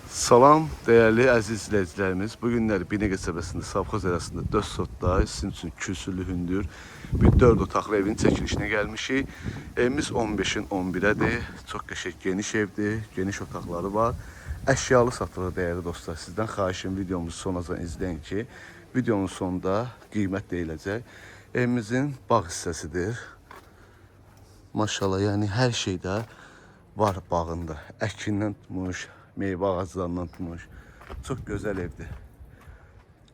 Salam dəyərli əziz izləyicilərimiz. Bu günlər Binə qəsəbəsində Savxoz arasında 4 sotda sizin üçün küsürlü hündür bir 4 otaqlı evin çəkilişinə gəlmişik. Evimiz 15-in 11-ədir. Çox qəşəng geniş evdir. Geniş otaqları var. Əşyalı satılır dəyərli dostlar. Sizdən xahişim videomuzu sonacan izləyin ki, videonun sonunda qiymət deyiləcək. Evimizin bağ hissəsidir. Maşallah, yəni hər şeydə var bağında. Əkindən tutmuş, meyvə ağaclarından tutmuş. Çox gözəl evdir.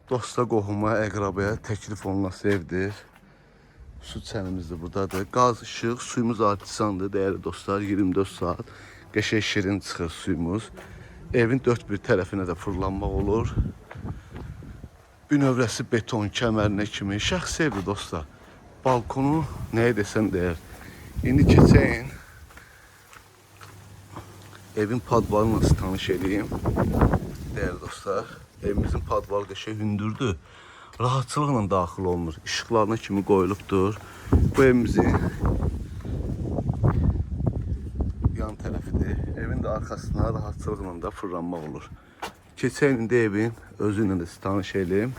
Dosta, qohuma, əqrabaya təklif olunası evdir. Su çənimiz də buradadır. Qaz, işıq, suyumuz artizandır dəyərli dostlar. 24 saat qəşəng şirin çıxır suyumuz. Evin dörd bir tərəfinə də fırlanmaq olur. Bünövrəsi beton kəmərinə kimi şəxsi evdir dostlar. Balkonu nəyə desən dəyər. İndi keçəyin. Evin padvalıyla sizi tanış edeyim. Dəyərli dostlar, evimizin padvalı qəşəng hündürdür. Rahatçılıqla daxil olunur. İşıqlarına kimi qoyulubdur. Bu evimizin yan tərəfidir. Evin də arxasına rahatçılıqla da fırlanmaq olur. Keçən indi evin özü ilə də sizi tanış eləyim.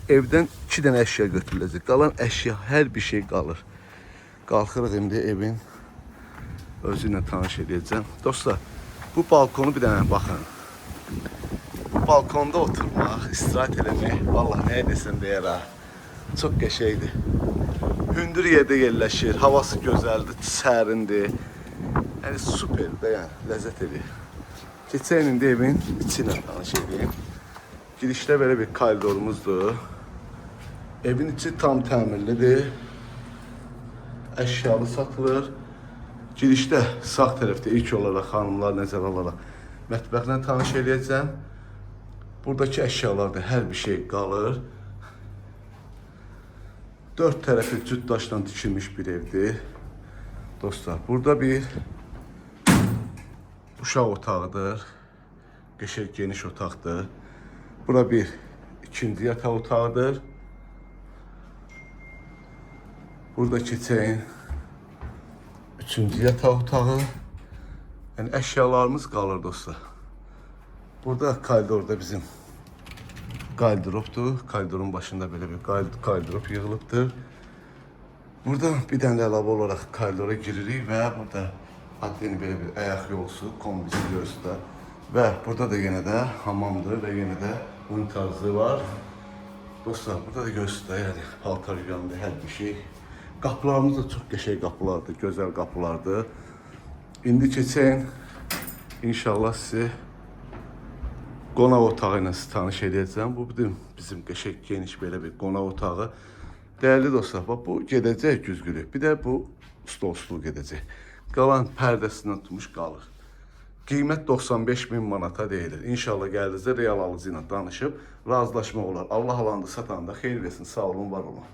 Evdən 2 dənə əşya götürüləcək. Qalan əşya, hər bir şey qalır. Qalxırıq indi evin özü ilə tanış edəcəm. Dostlar, bu balkonu bir dənə baxın. Bu balkonda oturmaq, istirahət eləmək, vallahi nəyə desən deyər ha. Çox qəşəngdir. Hündür yerdə yerləşir, havası gözəldir, sərindir. Yəni super də yəni, ləzzət edir. Keçən indi evin içi ilə tanış edeyim. Girişdə belə bir koridorumuzdur. Evin içi tam təmirlidir. Əşyalı satılır. Girişdə sağ tərəfdə ilk olaraq xanımlar nəzərə alaraq mətbəxlə tanış eləyəcəm. Buradakı əşyalarda hər bir şey qalır. Dörd tərəfi cüt daşdan tikilmiş bir evdir. Dostlar, burada bir uşaq otağıdır. Qəşəng geniş otaqdır. Bura bir ikinci yataq otağıdır. Burada keçəyin üçüncü yataq otağı. Yəni əşyalarımız qalır dostlar. Burada koridorda bizim qaldıropdur. Koridorun başında belə bir qaldırop yığılıbdır. Burada bir dənə də əlavə olaraq koridora giririk və burada adını belə bir ayaq yolsu, kombisi görürsünüz də. Və burada da yenə də hamamdır və yenə də unitazı var. Dostlar, burada da görürsünüz də, yəni paltar yuyandı, hər bir şey. Qapılarımız da çox qəşəng qapılardır, gözəl qapılardır. İndi keçəyin inşallah sizi qonaq otağı ilə sizi tanış edəcəm. Bu bizim qəşəng geniş belə bir qonaq otağı. Dəyərli dostlar, bax bu gedəcək güzgülü. Bir də bu stol stul gedəcək. Qalan pərdəsindən tutmuş qalır. Qiymət 95 min manata deyilir. İnşallah gəldiyinizdə real alıcı ilə danışıb razılaşmaq olar. Allah alanda satanda xeyir versin. Sağ olun, var olun.